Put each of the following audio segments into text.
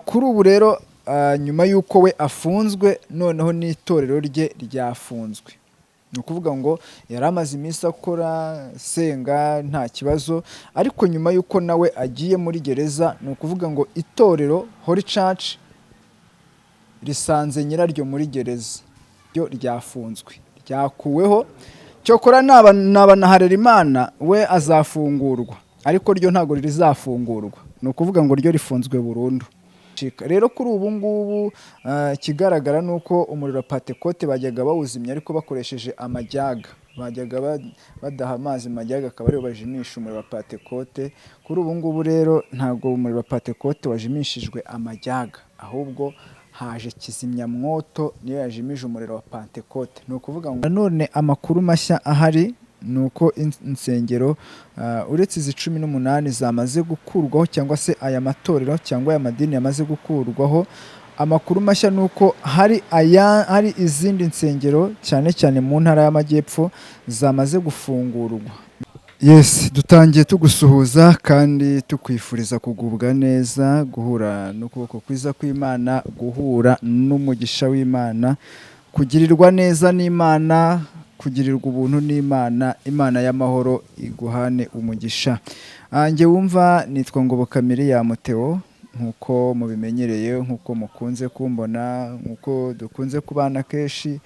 Kuri ubu rero, nyuma y'uko we afunzwe, noneho n'itorero rye ryafunzwe. Ni ukuvuga ngo yari amaze iminsi akora, asenga, nta kibazo, ariko nyuma y'uko nawe agiye muri gereza, ni ukuvuga ngo itorero Holy Church risanze nyiraryo muri gereza, ryo ryafunzwe, ryakuweho. Cyokora naba na Harerimana we azafungurwa, ariko ryo ntabwo rizafungurwa. Ni ukuvuga ngo ryo rifunzwe burundu. Rero kuri ubu ngubu, ikigaragara ni uko umuriro wa Pantekote bajyaga bawuzimya ariko bakoresheje amajyaga. Bajyaga badaha amazi mu majyaga, akaba ariyo bajimisha umuriro wa Pantekote. Kuri ubu ngubu rero ntabwo umuriro wa Pantekote wajimishijwe amajyaga, ahubwo haje kizimyamwoto, niyo yajimije umuriro wa Pantekote. Ni ukuvuga ngo nanone amakuru mashya ahari ni uko insengero, uretse izi 18 zamaze gukurwaho, cyangwa se aya matorero cyangwa aya madini yamaze gukurwaho, amakuru mashya ni uko hari izindi nsengero, cyane cyane mu Ntara y'Amajyepfo, zamaze gufungurwa. Yes, dutangiye tugusuhuza kandi tukwifuriza kugubwa neza, guhura n'ukuboko kwiza kw'Imana, guhura n'umugisha w'Imana, kugirirwa neza n'Imana, kugirirwa ubuntu n'Imana. Imana y'amahoro iguhane umugisha. Njye wumva nitwa Ngoboka Miriam Theo, nk'uko mubimenyereye, nk'uko mukunze kumbona, nk'uko dukunze kubana kenshi.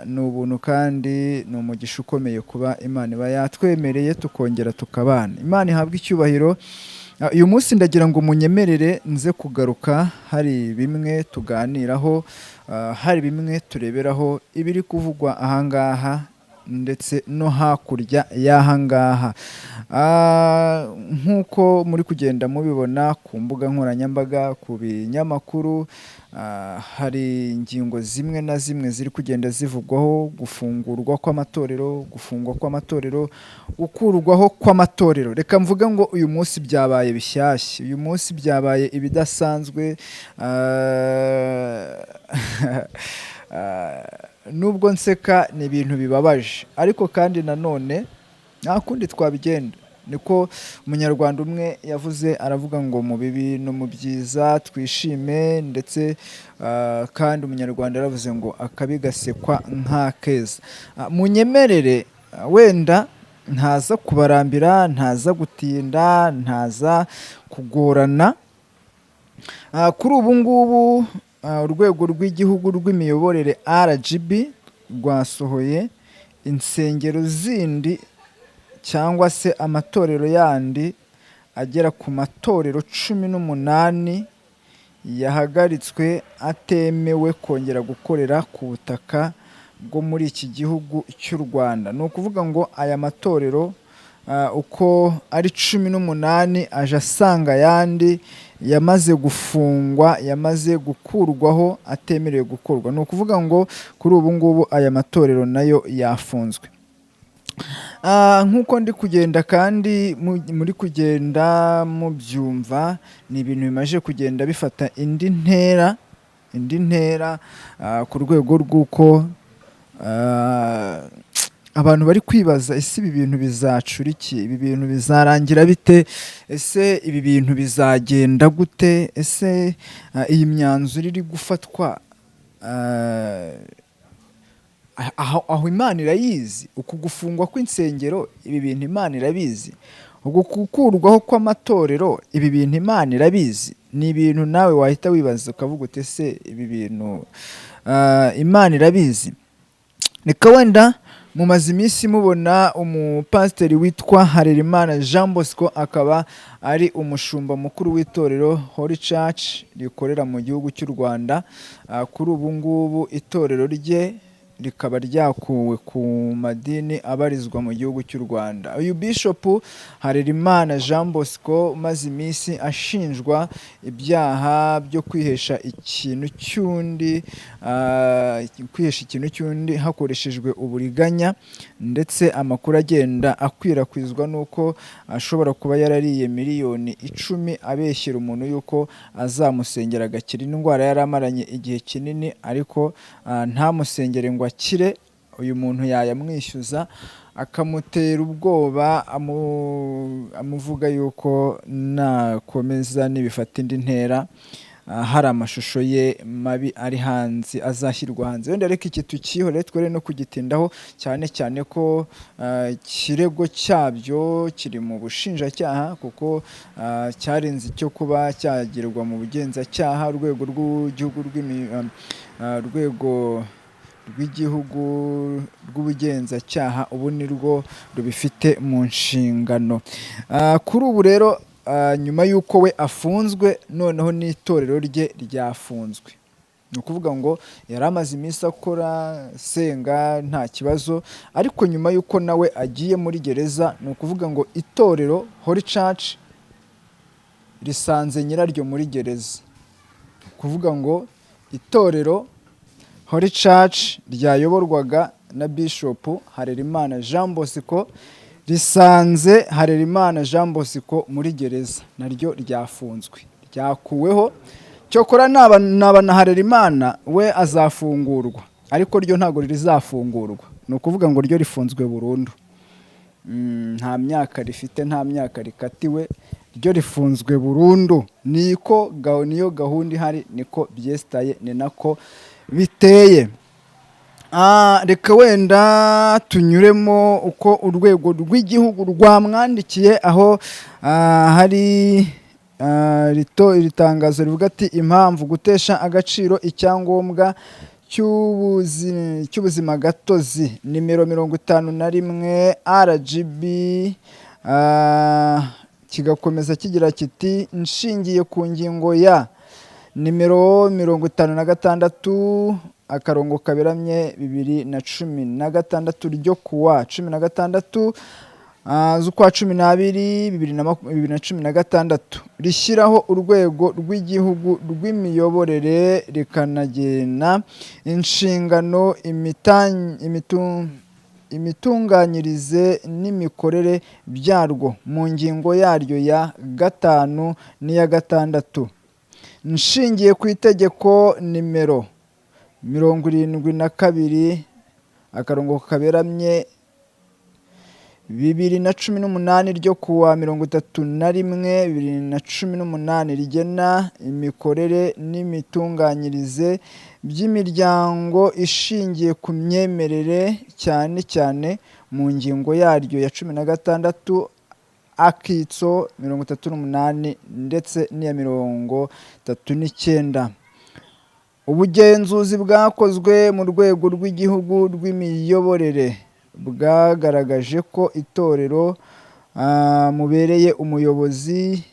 Ni ubuntu kandi ni umugisha ukomeye kuba Imana iba yatwemereye tukongera tukabana. Imana ihabwe icyubahiro. Uyu munsi ndagira ngo munyemerere nze kugaruka hari bimwe tuganiraho, hari bimwe tureberaho ibiri kuvugwa ahangaha ndetse no hakurya y'ahangaha. Nk'uko muri kugenda mubibona ku mbuga nkoranyambaga, ku binyamakuru, hari ingingo zimwe na zimwe ziri kugenda zivugwaho: gufungurwa kw'amatorero, gufungwa kw'amatorero, gukurwaho kw'amatorero. Reka mvuge ngo uyu munsi byabaye bishyashya, uyu munsi byabaye ibidasanzwe. Nubwo nseka, ni ibintu bibabaje, ariko kandi nanone nta kundi twabigenda. Niko Umunyarwanda umwe yavuze, aravuga ngo mu bibi no mu byiza twishime. Ndetse kandi Umunyarwanda yaravuze ngo akabi gasekwa nk'akeza. Munyemerere, wenda ntaza kubarambira, ntaza gutinda, ntaza kugorana. Kuri ubu ngubu, Urwego rw'Igihugu rw'Imiyoborere RGB rwasohoye insengero zindi cyangwa se amatorero yandi agera ku matorero 18 yahagaritswe, atemewe kongera gukorera ku butaka bwo muri iki gihugu cy'u Rwanda. Ni ukuvuga ngo aya matorero, uko ari 18, aje asanga ayandi yamaze gufungwa, yamaze gukurwaho, atemerewe gukorwa. Ni ukuvuga ngo kuri ubu ngubu aya matorero nayo yafunzwe. Nk'uko ndi kugenda kandi muri kugenda mubyumva, ni ibintu bimaze kugenda bifata indi ntera, indi ntera, ku rwego rw'uko abantu bari kwibaza: ese ibi bintu bizacura iki? Ibi bintu bizarangira bite? Ese ibi bintu bizagenda gute? Ese iyi myanzuro iri gufatwa, aho Imana irayizi? Uku gufungwa kw'insengero, ibi bintu Imana irabizi? Uku gukurwaho kw'amatorero, ibi bintu Imana irabizi? Ni ibintu nawe wahita wibaza ukavuga uti: ese ibi bintu Imana irabizi? Reka wenda mumaze iminsi mubona umupasiteri witwa Harerimana Jean Bosco, akaba ari umushumba mukuru w'itorero Holy Church rikorera mu gihugu cy'u Rwanda. Kuri ubu ngubu itorero rye rikaba ryakuwe ku madini abarizwa mu gihugu cy'u Rwanda. Uyu Bishop Harerimana Jean Bosco umaze iminsi ashinjwa ibyaha byo kwihesha ikintu cy'undi, kwihesha ikintu cy'undi hakoreshejwe uburiganya, ndetse amakuru agenda akwirakwizwa n'uko ashobora kuba yarariye miliyoni 10 abeshyera umuntu yuko azamusengera agakira indwara yari amaranye igihe kinini, ariko ntamusengere ngo akire. Uyu muntu yayamwishyuza akamutera ubwoba, amuvuga yuko nakomeza nibifata indi ntera, hari amashusho ye mabi ari hanze azashyirwa hanze. Wenda reka iki tukihore twere no kugitindaho cyane cyane ko ikirego cyabyo kiri mu bushinjacyaha, kuko cyarenze icyo kuba cyagirwa mu bugenzacyaha. Urwego rw'igihugu rwego rw'igihugu rw'ubugenzacyaha ubu ni rwo rubifite mu nshingano. Kuri ubu rero, nyuma y'uko we afunzwe, noneho n'itorero rye ryafunzwe. Ni ukuvuga ngo yari amaze iminsi akora senga nta kibazo, ariko nyuma y'uko nawe agiye muri gereza, ni ukuvuga ngo itorero Holy Church risanze nyiraryo muri gereza. Ni ukuvuga ngo itorero Holy Church ryayoborwaga na Bishop Harerimana Jean Bosco risanze Harerimana Jean Bosco muri gereza, naryo ryafunzwe, ryakuweho. Cyokora naba na Harerimana we azafungurwa, ariko ryo ntabwo rizafungurwa. Ni ukuvuga ngo ryo rifunzwe burundu. Nta myaka rifite, nta myaka rikatiwe, ryo rifunzwe burundu. Niko niyo gahunda ihari, niko byesitaye, ni nako biteye. Reka wenda tunyuremo uko urwego rw'igihugu rwamwandikiye, aho hari iri tangazo rivuga ati: "Impamvu gutesha agaciro icyangombwa cy'ubuzima gatozi nimero 51 RGB." Kigakomeza kigira kiti: "Nshingiye ku ngingo ya nimero 56/2016 ryo kuwa 16 z'ukwa 12 2016 rishyiraho urwego rw'igihugu rw'imiyoborere rikanagena inshingano, imitunganyirize n'imikorere byarwo, mu ngingo yaryo ya 5 n'iya 6, nshingiye ku itegeko nimero 72/2018 ryo kuwa 31 2018 rigena imikorere n'imitunganyirize by'imiryango ishingiye ku myemerere, cyane cyane mu ngingo yaryo ya 16 akitso 38 ndetse n'iya 39. Ubugenzuzi bwakozwe mu rwego rw'igihugu rw'imiyoborere bwagaragaje ko itorero mubereye umuyobozi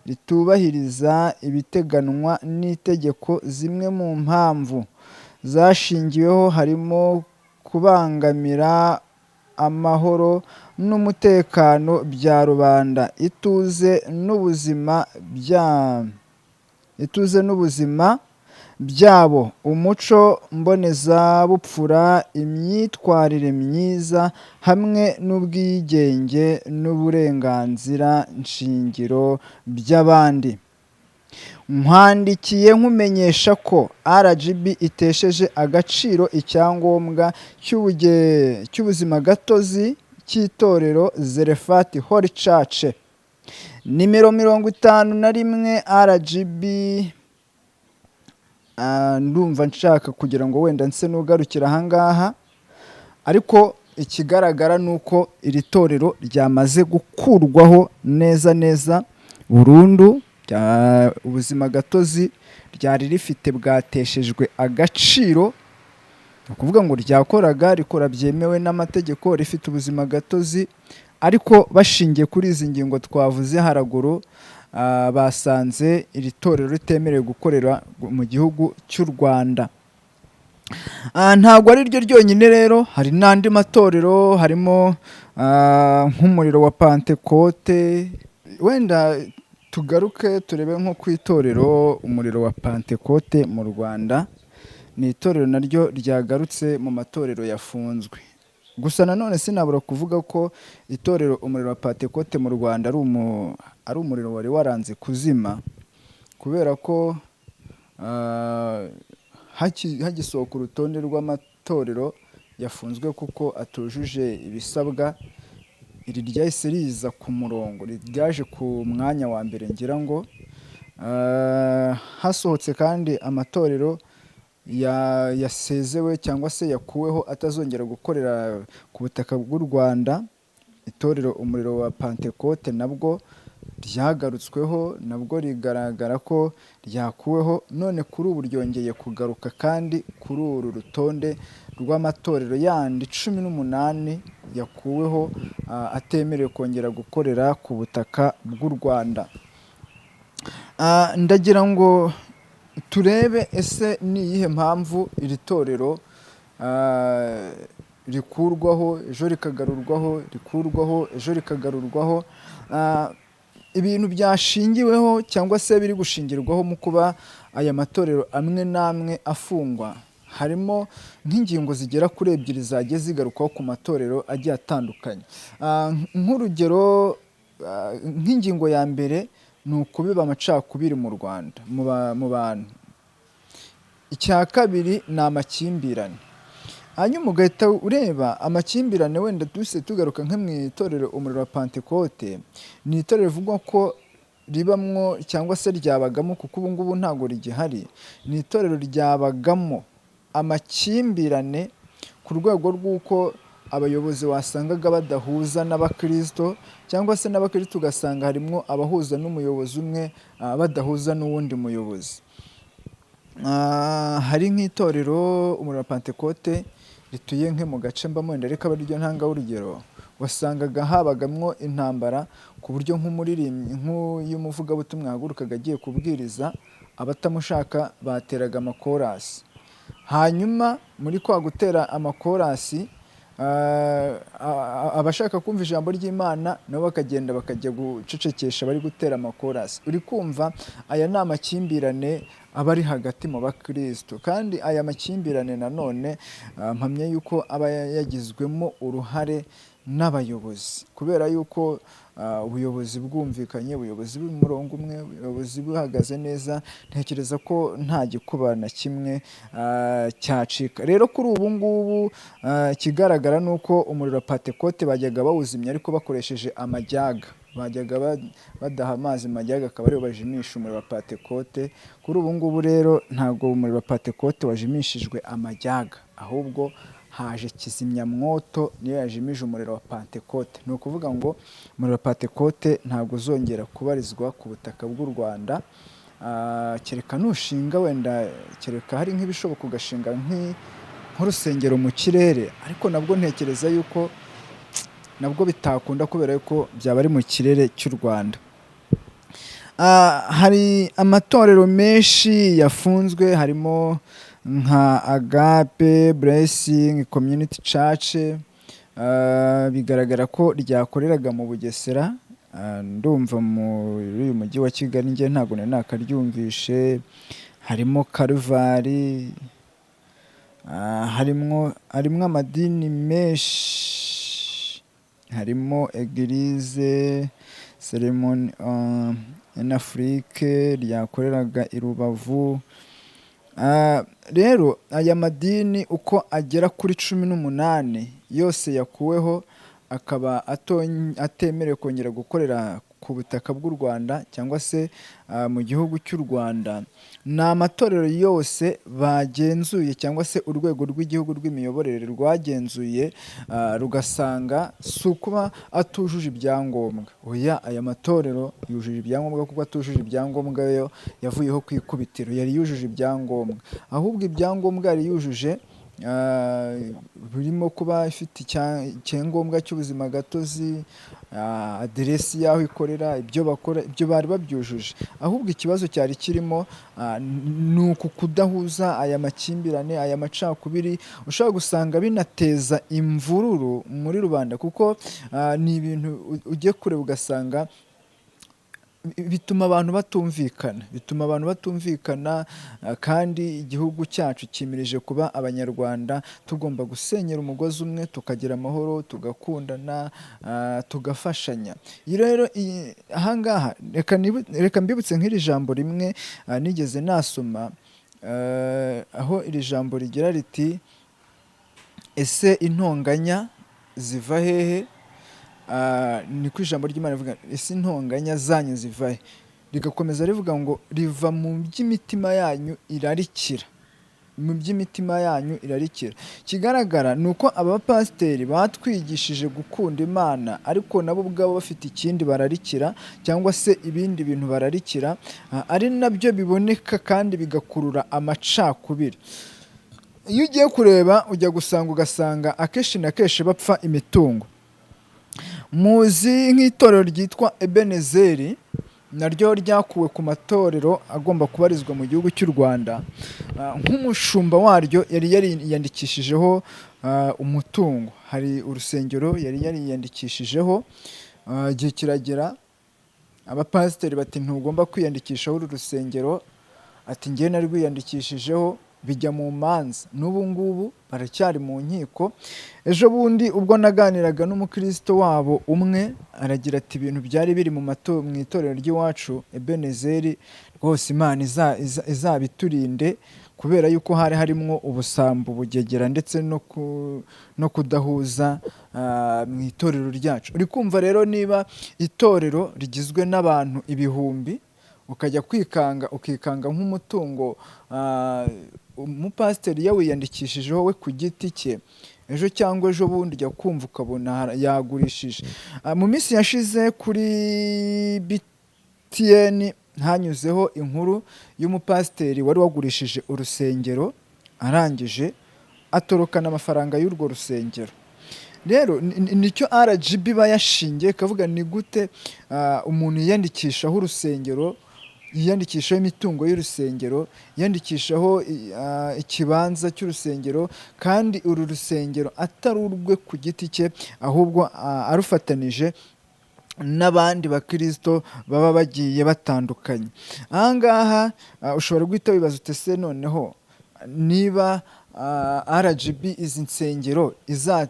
ritubahiriza ibiteganwa n'itegeko. Zimwe mu mpamvu zashingiweho harimo kubangamira amahoro n'umutekano bya rubanda, ituze n'ubuzima byabo, umuco mbonezabupfura, imyitwarire myiza hamwe n'ubwigenge n'uburenganzira nshingiro by'abandi. Nkwandikiye nkumenyesha ko RGB itesheje agaciro icyangombwa cy'ubuzima gatozi cy'itorero Zerefati Holy Church nimero 51 RGB." Ndumva nshaka kugira ngo wenda nse n'ugarukira ahangaha, ariko ikigaragara ni uko iri torero ryamaze gukurwaho neza neza burundu. Ubuzima gatozi ryari rifite bwateshejwe agaciro. Ni ukuvuga ngo ryakoraga, rikora byemewe n'amategeko, rifite ubuzima gatozi, ariko bashingiye kuri izi ngingo twavuze haraguru, basanze iri torero ritemerewe gukorera mu gihugu cy'u Rwanda. Ntabwo ari ryo ryonyine rero, hari n'andi matorero, harimo nk'umuriro wa Pantekote. Wenda tugaruke turebe nko ku itorero Umuriro wa Pantekote mu Rwanda. Ni itorero naryo ryagarutse mu matorero yafunzwe. Gusa nanone sinabura kuvuga ko itorero Umuriro wa Pantekote mu Rwanda ari umuriro wari waranze kuzima, kubera ko hagisohoka urutonde rw'amatorero yafunzwe kuko atujuje ibisabwa. Iri ryahise riza ku murongo, ryaje ku mwanya wa mbere ngira ngo. Hasohotse kandi amatorero yasezewe cyangwa se yakuweho, atazongera gukorera ku butaka bw'u Rwanda. Itorero Umuriro wa Pantekote nabwo ryagarutsweho, nabwo rigaragara ko ryakuweho, none kuri ubu ryongeye kugaruka kandi kuri uru rutonde rw'amatorero yandi 18 yakuweho, atemerewe kongera gukorera ku butaka bw'u Rwanda. Ndagira ngo turebe ese ni iyihe mpamvu iri torero rikurwaho ejo rikagarurwaho, rikurwaho ejo rikagarurwaho. Ibintu byashingiweho cyangwa se biri gushingirwaho mu kuba aya matorero amwe n'amwe afungwa, harimo nk'ingingo zigera kuri ebyiri zagiye zigarukwaho ku matorero agiye atandukanye. Nk'urugero, nk'ingingo ya mbere ni ukubiba amacakubiri mu Rwanda mu bantu. Icya kabiri ni amakimbirane. Hanyuma ugahita ureba amakimbirane, wenda duhise tugaruka nko mu itorero Umuriro wa Pantekote. Ni itorero rivugwa ko ribamwo cyangwa se ryabagamo, kuko ubu ngubu ntabwo rigihari, ni itorero ryabagamo amakimbirane ku rwego rw'uko abayobozi wasangaga badahuza n'abakristo, cyangwa se n'abakristo ugasanga harimo abahuza n'umuyobozi umwe, badahuza n'uwundi muyobozi. Hari nk'itorero Umuriro wa Pantekote rituye nke mu gace mbamo wenda, reka abe ariryo ntanga urugero, wasangaga habagamwo intambara ku buryo nk'umuririmbyi, nk'uyu muvugabutumwa yahagurukaga agiye kubwiriza, abatamushaka bateraga amakorasi. Hanyuma muri kwa gutera amakorasi, abashaka kumva ijambo ry'Imana nabo bakagenda bakajya gucecekesha bari gutera amakorasi. Uri kumva aya ni amakimbirane aba ari hagati mu bakristo, kandi aya makimbirane nanone, mpamya yuko aba yagizwemo uruhare n'abayobozi, kubera yuko ubuyobozi bwumvikanye, ubuyobozi bw'umurongo umwe, ubuyobozi buhagaze neza, ntekereza ko nta gikuba na kimwe cyacika. Rero kuri ubu ngubu, ikigaragara ni uko umuriro wa Pantekote bajyaga bawuzimya ariko bakoresheje amajyaga, bajyaga badaha amazi majyaga akaba ariyo bajimisha umuriro wa Pantekote. Kuri ubu ngubu rero ntabwo umuriro wa Pantekote wajimishijwe amajyaga, ahubwo haje kizimyamwoto niyo yajimije umuriro wa Pantekote. Ni ukuvuga ngo umuriro wa Pantekote ntabwo uzongera kubarizwa ku butaka bw'u Rwanda, kereka nushinga wenda, kereka hari nk'ibishoboka ugashinga nk'urusengero mu kirere, ariko nabwo ntekereza yuko nabwo bitakunda kubera yuko byaba ari mu kirere cy'u Rwanda. Hari amatorero menshi yafunzwe, harimo nka Agape Blessing Community Church, bigaragara ko ryakoreraga mu Bugesera. Ndumva muri uyu mujyi wa Kigali njye ntabwo nari nakaryumvishe. Harimo Karuvali, harimwo amadini menshi, harimo Eglise Seremoni en Afrique ryakoreraga i Rubavu. Rero aya madini uko agera kuri 18 yose yakuweho, akaba atemerewe kongera gukorera ku butaka bw'u Rwanda cyangwa se mu gihugu cy'u Rwanda. Ni amatorero yose bagenzuye cyangwa se urwego rw'igihugu rw'imiyoborere rwagenzuye, rugasanga si ukuba atujuje ibyangombwa. Oya, aya matorero yujuje ibyangombwa, kuko atujuje ibyangombwa yo yavuyeho ku ikubitiro, yari yujuje ibyangombwa. Ahubwo ibyangombwa yari yujuje, birimo kuba ifite icyangombwa cy'ubuzima gatozi, aderesi y'aho ikorera, ibyo bakora, ibyo bari babyujuje. Ahubwo ikibazo cyari kirimo ni uku kudahuza, aya makimbirane, aya macakubiri ushobora gusanga binateza imvururu muri rubanda, kuko ni ibintu ugiye kureba ugasanga bituma abantu batumvikana, bituma abantu batumvikana, kandi igihugu cyacu cyimirije kuba abanyarwanda tugomba gusenyera umugozi umwe, tukagira amahoro, tugakundana, tugafashanya. Iyi rero ahangaha reka mbibutse nk'iri jambo rimwe, nigeze nasoma, aho iri jambo rigira riti Ese intonganya ziva hehe? Niko ijambo ry'Imana rivuga: ese intonganya zanyu ziva he? Rigakomeza rivuga ngo riva mu by'imitima yanyu irarikira, mu by'imitima yanyu irarikira. Ikigaragara ni uko aba bapasiteri batwigishije gukunda Imana, ariko nabo ubwabo bafite ikindi bararikira, cyangwa se ibindi bintu bararikira, ari nabyo biboneka kandi bigakurura amacakubiri. Iyo ugiye kureba ujya gusanga, ugasanga akenshi na kenshi bapfa imitungo. Muzi nk'itorero ryitwa Ebenezeri, naryo ryakuwe ku matorero agomba kubarizwa mu gihugu cy'u Rwanda. Nk'umushumba waryo yari yariyandikishijeho umutungo, hari urusengero yari yariyandikishijeho. Igihe kiragera abapasiteri bati ntugomba kwiyandikishaho uru rusengero, ati njyewe narwiyandikishijeho, bijya mu manza, n'ubu ngubu baracyari mu nkiko. Ejo bundi ubwo naganiraga n'umukristo wabo umwe, aragira ati ibintu byari biri mu itorero ry'iwacu Ebenezeri rwose Imana izabiturinde, kubera yuko hari harimwo ubusambo, bugegera, ndetse no kudahuza mu itorero ryacu. Uri kumva rero, niba itorero rigizwe n'abantu ibihumbi, ukajya kwikanga, ukikanga nk'umutungo umupasiteri yawiyandikishijeho we ku giti cye, ejo cyangwa ejo bundi ujya kumva ukabona yagurishije. Mu minsi yashize kuri BTN hanyuzeho inkuru y'umupasiteri wari wagurishije urusengero, arangije atorokana amafaranga y'urwo rusengero. Rero nicyo RGB iba yashingiye ikavuga: ni gute umuntu yiyandikishaho urusengero, yiyandikishaho imitungo y'urusengero, yiyandikishaho ikibanza cy'urusengero, kandi uru rusengero atari urwe ku giti cye, ahubwo arufatanije n'abandi bakirisito baba bagiye batandukanye? Aha ngaha ushobora guhita wibaza uti ese noneho niba RGB izi nsengero iza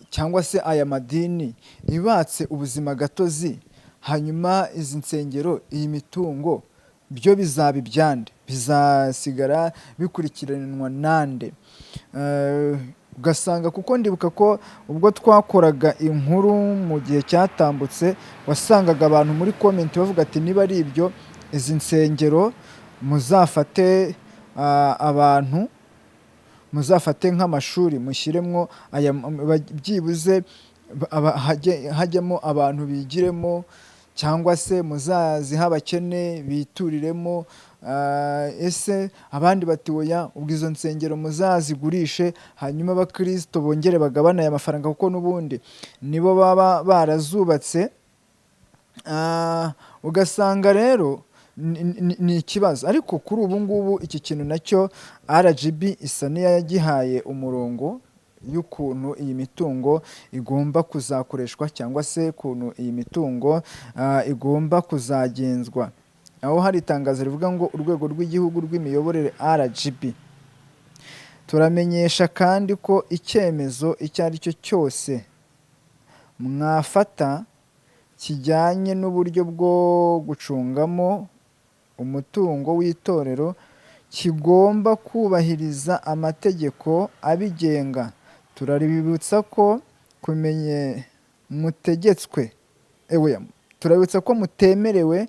cyangwa se aya madini ibatse ubuzima gatozi, hanyuma izi nsengero, iyi mitungo byo bizaba ibyande? Bizasigara bikurikiranwa nande? Ugasanga kuko ndibuka ko ubwo twakoraga inkuru mu gihe cyatambutse, wasangaga abantu muri comment bavuga ati niba ari ibyo, izi nsengero muzafate abantu, muzafate nk'amashuri, mushyiremo aya, byibuze hajyemo abantu bigiremo, cyangwa se muzazihe abakene bituriremo. Ese abandi bati oya, ubwo izo nsengero muzazigurishe, hanyuma abakirisito bongere bagabane aya mafaranga, kuko n'ubundi nibo baba barazubatse. Ugasanga rero ni ikibazo. Ariko kuri ubu ngubu iki kintu nacyo RGB isa n'iyagihaye umurongo y'ukuntu iyi mitungo igomba kuzakoreshwa, cyangwa se ukuntu iyi mitungo igomba kuzagenzwa, aho hari itangazo rivuga ngo urwego rw'igihugu rw'imiyoborere RGB turamenyesha kandi ko icyemezo icyo ari cyo cyose mwafata kijyanye n'uburyo bwo gucungamo umutungo w'itorero kigomba kubahiriza amategeko abigenga. Turabibutsa ko kumenye mutegetswe ewe, turabibutsa ko mutemerewe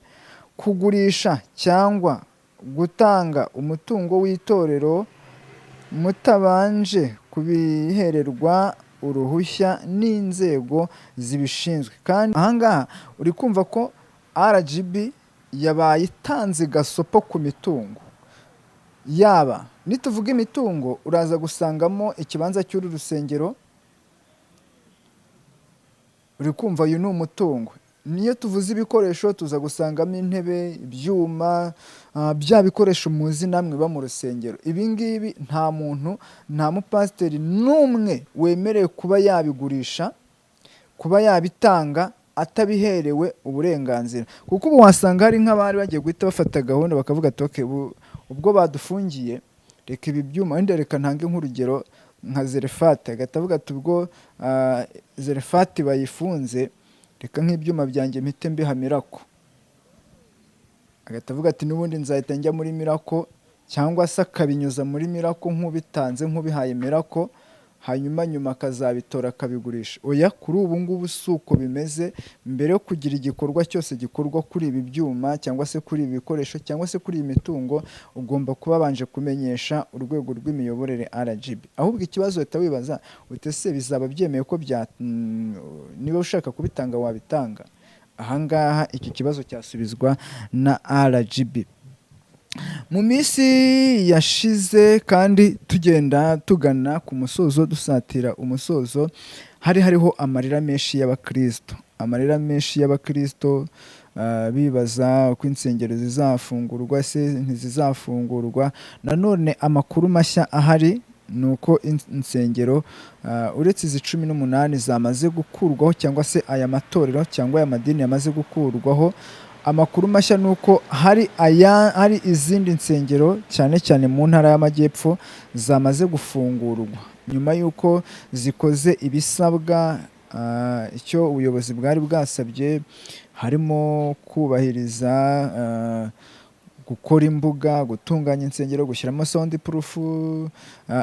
kugurisha cyangwa gutanga umutungo w'itorero mutabanje kubihererwa uruhushya n'inzego zibishinzwe. Kandi ahangaha uri kumva ko RGB yabaye itanze gasopo ku mitungo. Yaba nituvuga imitungo, uraza gusangamo ikibanza cy'uru rusengero. Uri kumva, uyu ni umutungo. Niyo tuvuze ibikoresho, tuza gusangamo intebe, ibyuma, bya bikoresho muzi namwe biba mu rusengero. Ibi ngibi nta muntu, nta mupasiteri n'umwe wemerewe kuba yabigurisha, kuba yabitanga atabiherewe uburenganzira. Kuko ubu wasanga hari nk'abari bagiye guhita bafata gahunda bakavuga ati okay, ubwo badufungiye, reka ibi byuma wenda, reka ntange nk'urugero nka Zerefati, agahita avuga ati ubwo Zerefati bayifunze, reka nk'ibyuma byanjye mpite mbiha Miracle. Agahita avuga ati n'ubundi nzahita njya muri Miracle, cyangwa se akabinyuza muri Miracle nk'ubitanze, nk'ubihaye Miracle. Hanyuma nyuma akazabitora akabigurisha. Oya, kuri ubu ngubu si uko bimeze. Mbere yo kugira igikorwa cyose gikorwa kuri ibi byuma cyangwa se kuri ibi bikoresho cyangwa se kuri iyi mitungo, ugomba kuba wabanje kumenyesha urwego rw'imiyoborere RGB. Ahubwo ikibazo uhita wibaza uti: ese bizaba byemewe ko bya niba ushaka kubitanga wabitanga? Ahangaha iki kibazo cyasubizwa na RGB. Mu minsi yashize kandi, tugenda tugana ku musozo, dusatira umusozo, hari hariho amarira menshi y'abakristo, amarira menshi y'abakristo, bibaza uko insengero zizafungurwa se ntizizafungurwa. Nanone amakuru mashya ahari ni uko insengero, uretse izi 18 zamaze gukurwaho, cyangwa se aya matorero cyangwa aya madini yamaze gukurwaho, amakuru mashya ni uko hari izindi nsengero, cyane cyane mu Ntara y'Amajyepfo, zamaze gufungurwa nyuma y'uko zikoze ibisabwa, icyo ubuyobozi bwari bwasabye, harimo kubahiriza gukora imbuga, gutunganya insengero, gushyiramo sound proof,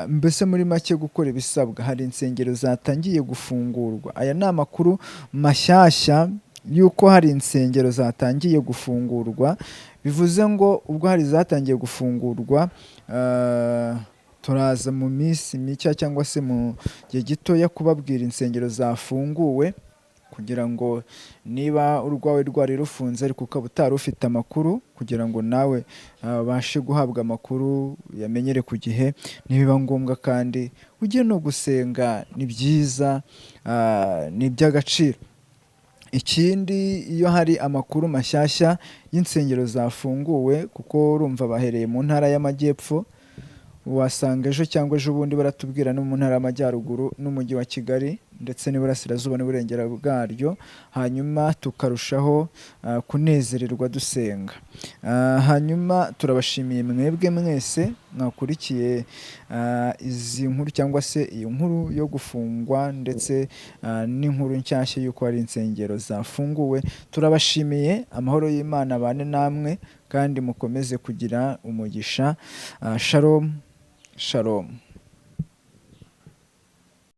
mbese muri make gukora ibisabwa. Hari insengero zatangiye gufungurwa. Aya ni amakuru mashyashya y'uko hari insengero zatangiye gufungurwa. Bivuze ngo ubwo hari zatangiye gufungurwa, turaza mu minsi mike cyangwa se mu gihe gitoya kubabwira insengero zafunguwe, kugira ngo niba urwawe rwari rufunze ariko ukaba utari ufite amakuru, kugira ngo nawe ubashe guhabwa amakuru yamenyere ku gihe. Nibiba ngombwa kandi ujye no gusenga, ni byiza, ni iby'agaciro. Ikindi, iyo hari amakuru mashyashya y'insengero zafunguwe, kuko urumva bahereye mu Ntara y'Amajyepfo, wasanga ejo cyangwa ejo bundi baratubwira no mu Ntara y'Amajyaruguru n'Umujyi wa Kigali ndetse n'Iburasirazuba n'Uburengera bwaryo, hanyuma tukarushaho kunezererwa dusenga. Hanyuma turabashimiye mwebwe mwese mwakurikiye izi nkuru cyangwa se iyi nkuru yo gufungwa ndetse n'inkuru nshyashya y'uko hari insengero zafunguwe. Turabashimiye, amahoro y'Imana abane namwe kandi mukomeze kugira umugisha. Shalom shalom.